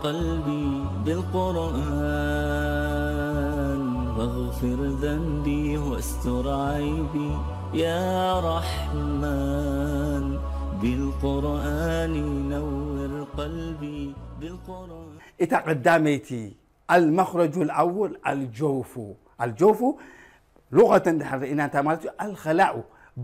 قلبي بالقرآن، واغفر ذنبي واستر عيبي. يا رحمن، بالقرآن نور قلبي، بالقرآن. እታ ቀዳመይቲ المخرج الأول الجوف። الجوف لغة እንድሕር ርኢና እንታይ ማለት እዩ? الخلاء፣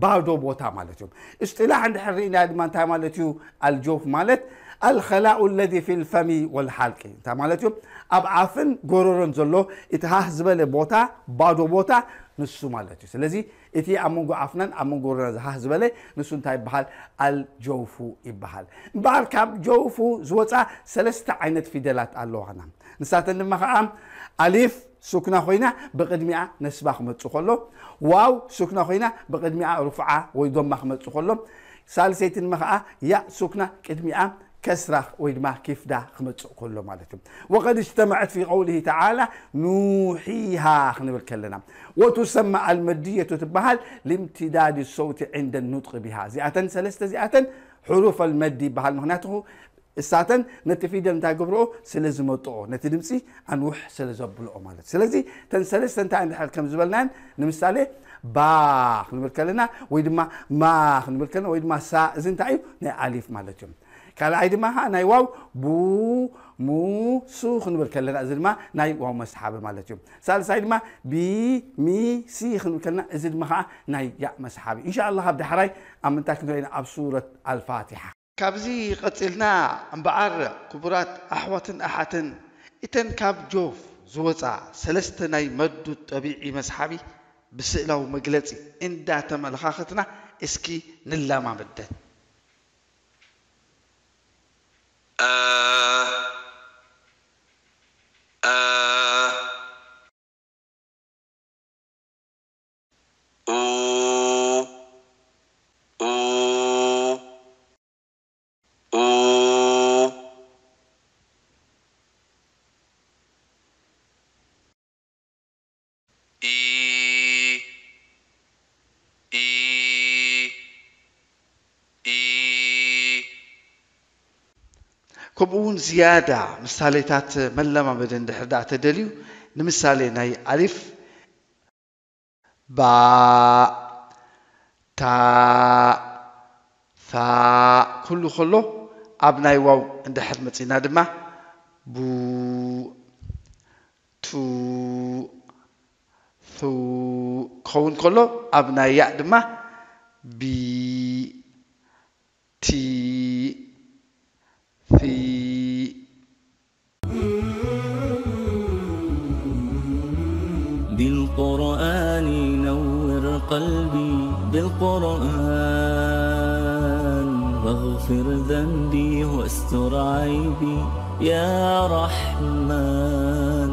ባዶ ቦታ ማለት እዩ። اصطلاح እንድሕር ርኢና ድማ እንታይ ማለት እዩ? الجوف ማለት الخلاء الذي في الفم والحلق እንታይ ማለት እዩ? ኣብ ኣፍን ጎረሮን ዘሎ እቲ ሃህ ዝበለ ቦታ፣ ባዶ ቦታ፣ ንሱ ማለት እዩ። ስለዚ እቲ ኣብ መንጎ ኣፍናን ኣብ መንጎ ጎረሮና ዝሃህ ዝበለ ንሱ እንታይ ይበሃል? الجوف ይበሃል። እምበኣር ካብ ጀውፉ ዝወፃ ሰለስተ ዓይነት ፊደላት ኣለዋና። ንሳተን ድማ ከዓ ኣሊፍ ሱክና ኮይና ብቕድሚኣ ነስባ ክመፅእ ከሎ፣ ዋው ሱክና ኮይና ብቕድሚኣ ሩፍዓ ወይ ዶማ ክመፅእ ከሎ፣ ሳልሰይቲ ድማ ከዓ ያእ ሱክና ቅድሚኣ ከስራ ወይ ድማ ኪፍዳ ክመፅእ ከሎ ማለት እዩ። وقد اجتمعت في قوله تعالى نوحيها ክንብል ከለና وتسمى المدية ትበሃል لامتداد الصوت عند النطق بها። እዚኣተን ሰለስተ እዚኣተን حروف المد ይበሃል። ምክንያቱ እሳተን ነቲ ፊደል እንታይ ገብርኦ? ስለ ዝመጥኦ፣ ነቲ ድምፂ ኣንውሕ ስለ ዘብልኦ ማለት። ስለዚ እተን ሰለስተ እንታይ እንድሕር ከም ዝበልናየን፣ ንምሳሌ ባ ክንብል ከለና ወይ ድማ ማ ክንብል ከለና ወይ ድማ ሳ፣ እዚ እንታይ እዩ? ናይ ኣሊፍ ማለት እዩ። ካልኣይ ድማ ከዓ ናይ ዋው ቡ፣ ሙ፣ ሱ ክንብል ከለና፣ እዚ ድማ ናይ ዋው መስሓቢ ማለት እዩ። ሳልሳይ ድማ ቢ፣ ሚ፣ ሲ ክንብል ከለና፣ እዚ ድማ ከዓ ናይ ያእ መስሓቢ። ኢንሻ ኣላህ ኣብ ዳሕራይ ኣብ ምንታይ ክንሪኦ ኢና? ኣብ ሱረት ኣልፋቲሓ። ካብዚ ቀጺልና እምበኣር ክቡራት ኣሕዋትን ኣሓትን፣ እተን ካብ ጆፍ ዝወጻ ሰለስተ ናይ መዱ ጠቢዒ መስሓቢ ብስእላዊ መግለጺ እንዳተመለኻኸትና እስኪ ንለማመደን። እ፣ እ፣ ኡ፣ ኡ፣ ኡ። ኢ፣ ኢ፣ ኢ። ከምኡ እውን ዝያዳ ምሳሌታት መለማመዲ እንድሕር ደኣ ተደልዩ፣ ንምሳሌ ናይ ኣሊፍ፣ ባ፣ ታ፣ ሳ ክህሉ ከሎ፣ ኣብ ናይ ዋው እንድሕር መጺና ድማ ቡ፣ ቱ፣ ሱ ክኸውን ከሎ፣ ኣብ ናይ ያእ ድማ ቢ፣ ቲ፣ ሲ። بالقرآن نور قلبي، بالقرآن واغفر ذنبي واستر عيبي. يا رحمن،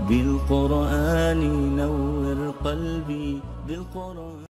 بالقرآن نور قلبي، بالقرآن.